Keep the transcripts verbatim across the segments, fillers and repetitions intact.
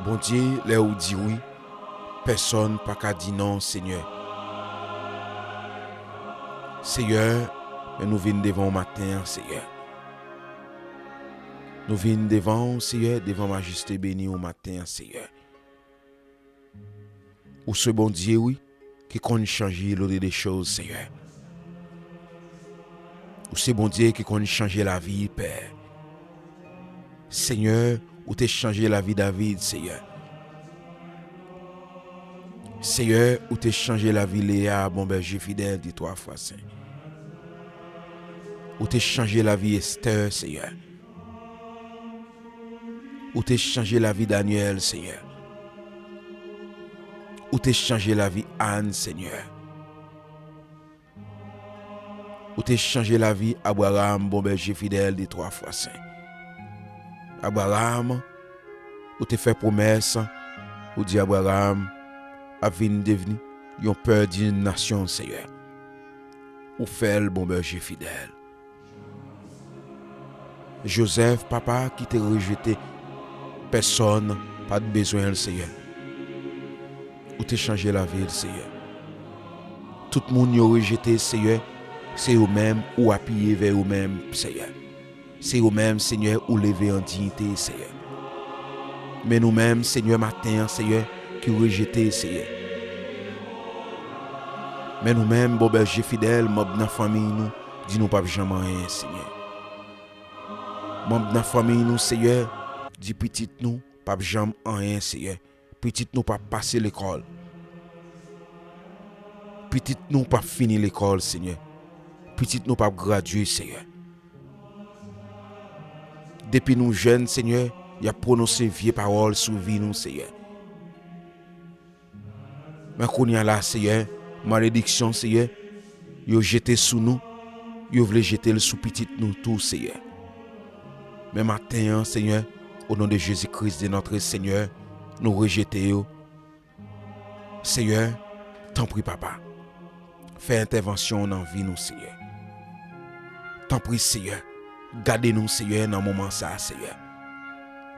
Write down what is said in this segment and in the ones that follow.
Bondye, lè ou di wi, pèsonn pa ka di non, Senyè. Seyè, men nou vin devan w maten an, Seyè. Nou vin devan w, Seyè, devan majeste beni w maten an, Seyè. Ou se Bondye, wi, ki konn chanje l'ordre des choses, Seyè. Ou se Bondye ki konn chanje lavi, Pè. Senyè, ou te chanje lavi David, Seyè. Seyè, ou te chanje lavi Leya, bon bèje fidèl, di twa fwa sen. Ou te chanje lavi Estè, Seyè. Ou te chanje lavi Danyèl, Senyè. Ou te chanje lavi Ann, Senyè. Ou te chanje lavi Abraram, bon bèje fidèl de twa fwa sen. Abraram, ou te fè pwomès, ou di Abraram ap vin devni yon pè di nasyon, Senyè. Ou fè l, bon bèje fidèl. Jozèf, papa, ki te rejete pèsonn, pa t bezwen l, Seyè. Ou te chanje lavi l, Seyè. Tout moun yo rejete, Seyè, se yo menm ou apiye vè yo menm, Seyè. Se yo menm, Senyè, ou leve an diyite, Seyè. Men nou menm, Senyè, maten an, Seyè, ki rejete, Seyè. Men nou menm, bon bèje fidèl, manm nan fanmiy nou, di nou p ap janm anyen, Senyè. Manm nan fanmiy nou, Seyè, di pitit nou p ap janm anyen, Seyè. Pitit nou p ap pase lekòl. Pitit nou p ap fini lekòl, Senyè. Pitit nou p ap gradye, Senyè. Depi nou jèn, Senyè, y ap pwononse vye pawòl sou vi nou, Seyè. Men kounye a la, Seyè, malediksyon, Seyè, yo jete sou nou, yo vle jete l sou pitit nou tou, Seyè. Men maten an, Senyè, o non de Jezi Kris de notre Senyè, nou rejete yo. Seyè, tanpri, Papa, fè entèvansyon w nan vi nou, Seyè. Tanpri, Seyè, gade nou, Seyè, nan moman sa a, Seyè.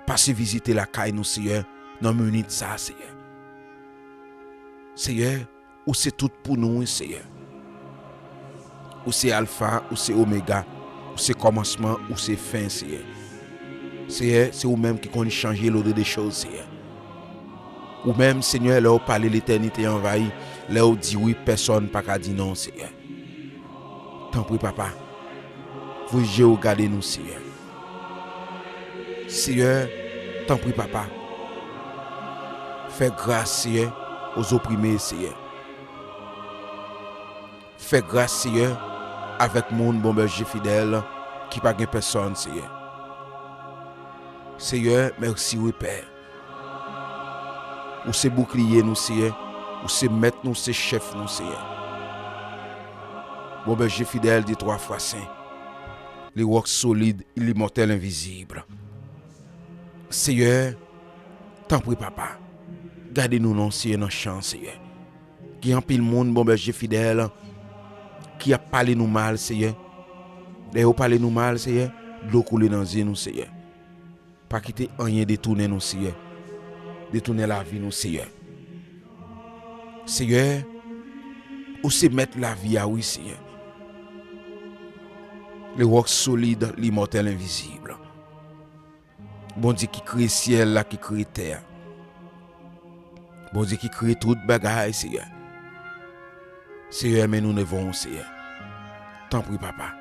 Pase vizite lakay nou, Seyè, nan minit sa a, Seyè. Seyè, ou se tout pou nou, wi, Seyè. Ou se Alfa, ou se Omega, ou se kòmansman, ou se fen, Seyè. Seyè, se ou menm ki konn chanje l'ordre des choses, Seyè. Ou menm, Senyè, lè w pale, letènite anvayi. Lè w di wi, pèsonn pa ka di non, Seyè. Tanpri, Papa, voye je w gade nou, Seyè. Seyè, tanpri, Papa, fè gras, Seyè, aux opprimés, Seyè. Fè gras, Seyè, avèk moun, bon bèje fidèl, ki pa gen pèsonn, Seyè. Seyè, mèsi, wi, Pè. Ou se boukliye nou, Seyè. Ou se mèt nou, se chèf nou, Seyè. Bon bèje fidèl de twa fwa sen. Le roc solide, l'immortel invisible. Seyè, tanpri, Papa, gade nou non, Seyè, nan chan, Seyè. Gen anpil moun, bon bèje fidèl, ki ap pale nou mal, Seyè. Lè yo pale nou mal, Seyè, dlo koule nan zye nou, Seyè. Pa kite anyen detounen nou, Seyè. Detounen lavi nou, Seyè. Seyè, ou se mèt lavi a, wi, Seyè. Le roc solide, l'immortel invisible. Bondye ki kreye syèl la, ki kreye tè a. Bondye ki kreye tout bagay, Seyè. Seyè, men nou devan w, Seyè. Tanpri, Papa.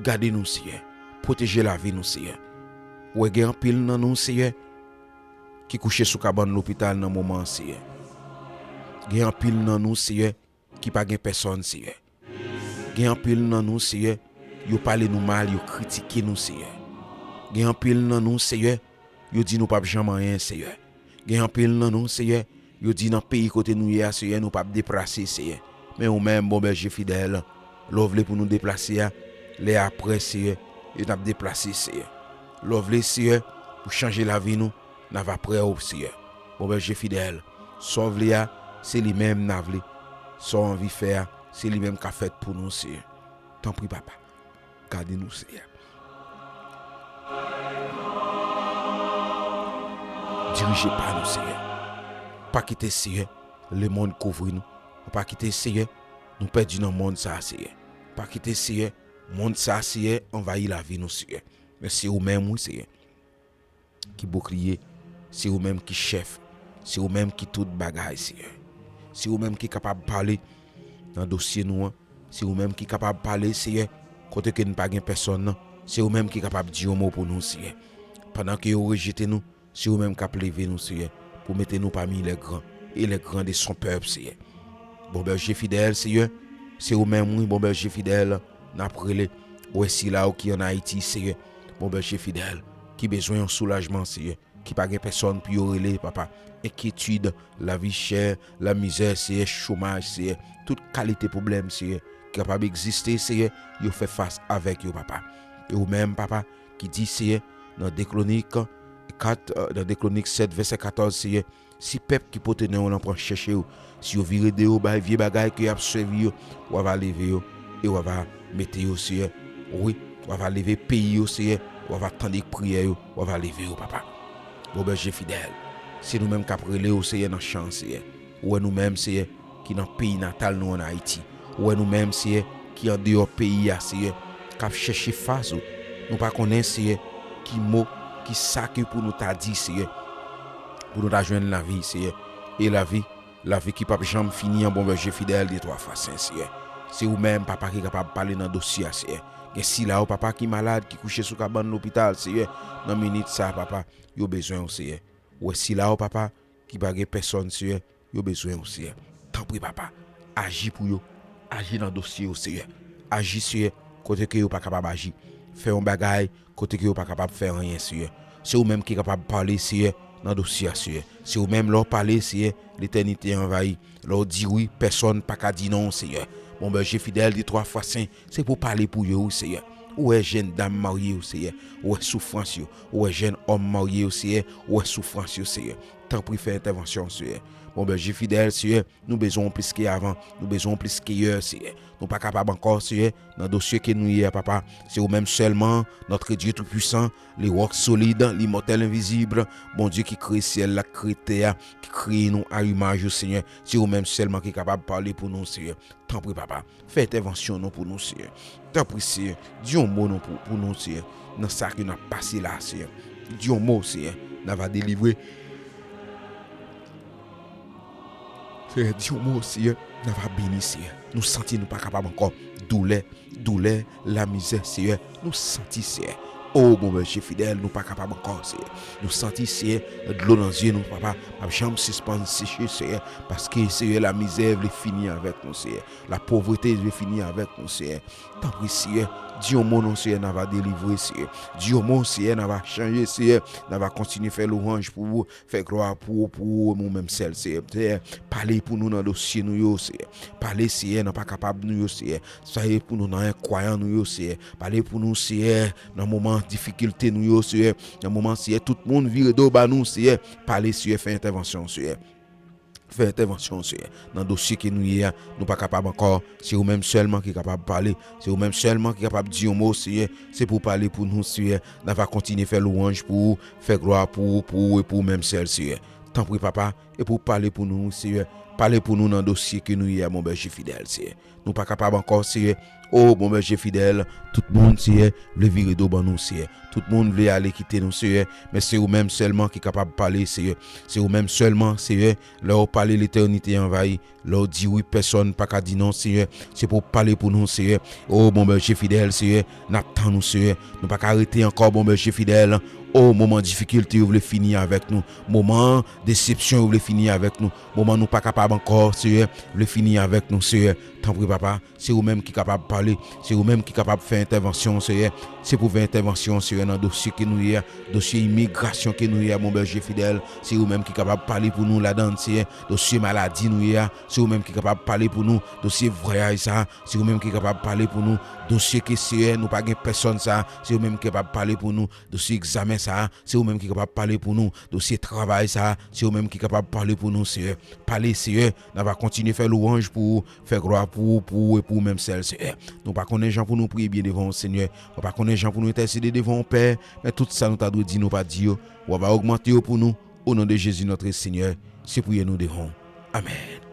Gade nou, Seyè. Pwoteje lavi nou, Seyè. Ou wè gen anpil nan nou, Seyè, ki kouche sou kabann lopital nan moman an, Seyè. Gen anpil nan nou, Seyè, ki pa gen pèsonn, Seyè. Gen anpil nan nou, Seyè, yo pale nou mal, yo kritike nou, Seyè. Gen anpil nan nou, Seyè, yo di nou p ap janm anyen, Seyè. Gen anpil nan nou, Seyè, yo di nan peyi kote nou ye a, Seyè, nou p ap deplase, Seyè. Men ou menm, bon bèje fidèl, lè w vle pou nou deplase a, lè a prè, Seyè, e n ap deplase, Seyè. Lè w vle, Seyè, pou chanje lavi nou, n ap aprè w, Seyè. Bon bèje fidèl, sa w vle a, se li menm n a vle. Sa w anvi fè a, se li menm k ap fèt pou nou, Seyè. Tanpri, Papa, gade nou, Seyè. Dirije pa nou, Seyè. Pa kite, Seyè, lemonn kouvri nou. Pa kite, Seyè, nou pèdi nan monn sa a, Seyè. Pa kite, Seyè, monn sa a, Seyè, anvayi lavi nou, Seyè. Men se ou menm, wi, Seyè, ki boukliye. Se ou menm ki chèf. Se ou menm ki tout bagay, Seyè. Se ou menm ki kapab pale nan dosye nou an. Se ou menm ki kapab pale, Seyè, kote ke n pa gen pèsonn nan. Se ou menm ki kapab di yon mo pou nou, Seyè. Pandan ke yo rejete nou, se ou menm k ap leve nou, Seyè, pou mete nou pami lè gran, e lè gran de son pèp, Seyè. Bon bèje fidèl, Seyè, se ou menm, wi, bon bèje fidèl, n ap rele. Ou wè sila yo ki ann Ayiti, Seyè, bon bèje fidèl, ki bezwen yon soulajman, Seyè, ki pa gen pèsonn pou yo rele, papa. Enkyetid, lavi chè, lamizè, Seyè, chomaj, Seyè, tout kalite pwoblèm, Seyè, ki kapab egziste, Seyè, yo fè fas avèk yo, papa. E ou menm, papa, ki di, Seyè, nan de Kwonik kat, nan de Kwonik sèt, vèsè katòz, Seyè, si pèp ki pote non w lan pran chèche w, si yo vire de yo bay vye bagay ke y ap sèvi yo, w ava leve yo, e w ava mete yo, Seyè. Wi, w ava leve peyi yo, Seyè, w ava tande priyè yo, w ava leve yo, papa. Bon bèje fidèl, se nou menm k ap rele w, Seyè, nan chan, Seyè. Ou wè nou menm, Seyè, ki nan peyi natal nou ann Ayiti. Ou wè nou menm, Seyè, ki andeyò peyi a, Seyè, k ap chèche fas ou. Nou pa konnen, Seyè, ki mo, ki sa ke pou nou ta di, Seyè, pou nou ta jwenn lavi, Seyè. E lavi, lavi ki p ap janm fini an, bon bèje fidèl, de twa fwa sen, Seyè. Se ou menm, papa, ki kapab pale nan dosye a, Seyè. Gen sila yo, papa, ki malad, ki kouche sou kabann lopital, Seyè. Nan minit sa, papa, yo bezwen w, Seyè. Ou wè sila yo, papa, ki pa gen pèsonn, Seyè, yo bezwen w, Seyè. Tanpri, papa, aji pou yo. Aji nan dosye yo, Seyè. Aji, Seyè, kote ke yo pa kapab aji. Fè yon bagay kote ke yo pa kapab fè anyen, Seyè. Se ou menm ki kapab pale, Seyè, nan dosye a, Seyè. Se ou menm, lè w pale, Seyè, letènite anvayi. Lè w di wi, pèsonn pa ka di non, Seyè. Bon bèje fidèl, de twa fwa sen, se pou w pale pou yo, wi, Seyè. Ou wè jèn dam marye yo, Seyè. Ou wè soufrans yo. Ou wè jèn òm marye yo, Seyè. Ou wè soufrans yo, Seyè. Tanpri, fè entèvansyon, Seyè. Bon bèje fidèl, Seyè, nou bezwen w plis ke avan. Nou bezwen w plis ke yè, Seyè. Nou pa kapab ankò, Seyè, nan dosye ke nou ye a, papa. Se ou menm sèlman, notre Dieu tout-puissant, le roc solide, l'immortel invisible, Bondye ki kreye syèl la, ki kreye tè a, ki kreye nou a imaj ou, Seyè. Se ou menm sèlman ki kapab pale pou nou, Seyè. Tanpri, papa, fè entèvansyon nou pou nou, Seyè. Tanpri, Seyè, di yon mo nou pou, pou nou, Seyè, nan sa ke n ap pase la, Seyè. Di yon mo, Seyè, n ava delivre. Seyè, di yon mo, Seyè, n ava beni, Seyè. Nou santi nou pa kapab ankò. Doulè, doulè, lamizè, Seyè, nou santi, Seyè. O, bon bèje fidèl, nou pa kapab ankò, Seyè. Nou santi, Seyè, dlo nan zye nou, papa, p ap janm sispann seche, Seyè, paske, Seyè, lamizè vle fini avèk nou, Seyè. Lapovrete vle fini avèk nou, Seyè. Tanpri, Seyè, di yon mo non, Seyè, n ava delivre, Seyè. Di yon mo, Seyè, n ava chanje, Seyè. N ava kontinye fè lwanj pou ou, fè glwa pou ou, pou ou, ou menm sèl, Seyè. Seyè, pale pou nou nan dosye nou yo, Seyè. Pale, Seyè, nan pa kapab nou yo, Seyè. Pale pou nou nan enkwayan nou yo, Seyè. Pale pou nou, Seyè, nan moman difikilte nou yo, Seyè. Nan moman, Seyè, tout moun vire do ba nou, Seyè. Pale, Seyè, fè entèvansyon, Seyè. Fè entèvansyon, Seyè. Nan dosye ke nou ye a, nou pa kapab ankò. Se ou menm sèlman ki kapab pale. Se ou menm sèlman ki kapab di yon mo, Seyè. Se pou w pale pou nou, Seyè. N ava kontinye fè lwanj pou ou, fè glwa pou ou, pou ou e pou ou menm sèl, Seyè. Tanpri, papa, e pou w pale pou nou, Seyè. Pale pou nou nan dosye ke nou ye a, bon bèje fidèl, Seyè. Nou pa kapab ankò, Seyè. O, bon bèje fidèl, tout moun, Seyè, vle vire do ban nou, Seyè. Tout moun vle ale kite nou, Seyè. Men se ou menm sèlman ki kapab pale, Seyè. Se ou menm sèlman, Seyè. Lè w pale, letènite anvayi. Lè w di wi, pèsonn pa ka di non, Seyè. Se pou w pale pou nou, Seyè. O, bon bèje fidèl, Seyè, n ap tann ou, Seyè. Nou pa ka rete ankò, bon bèje fidèl. O, moman difikilte yo vle fini avèk nou. Moman desepsyon yo vle fini avèk nou. Moman nou pa kapab ankò, Seyè, vle fini avèk nou, Seyè. Tanpri, papa, se ou menm ki kapab pale, se ou menm ki kapab fè entèvansyon, Seyè. Se pou fè entèvansyon, Seyè, nan dosye ke nou ye a, dosye imigrasyon ke nou ye a, bon bèje fidèl. Se ou menm ki kapab pale pou nou ladan l, Seyè. Dosye maladi nou ye a, se ou menm ki kapab pale pou nou. Dosye vwayaj sa a, se ou menm ki kapab pale pou nou. Dosye ke, Seyè, nou pa gen pèsonn sa a, se ou menm ki kapab pale pou nou. Dosye egzamen sa a, se ou menm ki kapab pale pou nou. Dosye travay sa a, se ou menm ki kapab pale pou nou, Seyè. Pale, Seyè, n ava kontinye fè lwanj pou ou, fè glwa pou ou, pou ou e pou ou menm sèl, Seyè. Nou pa konnen jan pou nou priye byen devan ou, Senyè. Nou pa konnen jan pou nou entèsede devan ou, Pè, men tout sa nou ta dwe di, nou pa di yo. Ou ava ogmante yo pou nou. O non de Jezi, notre Seigneur, se priyè nou devan w. Amèn.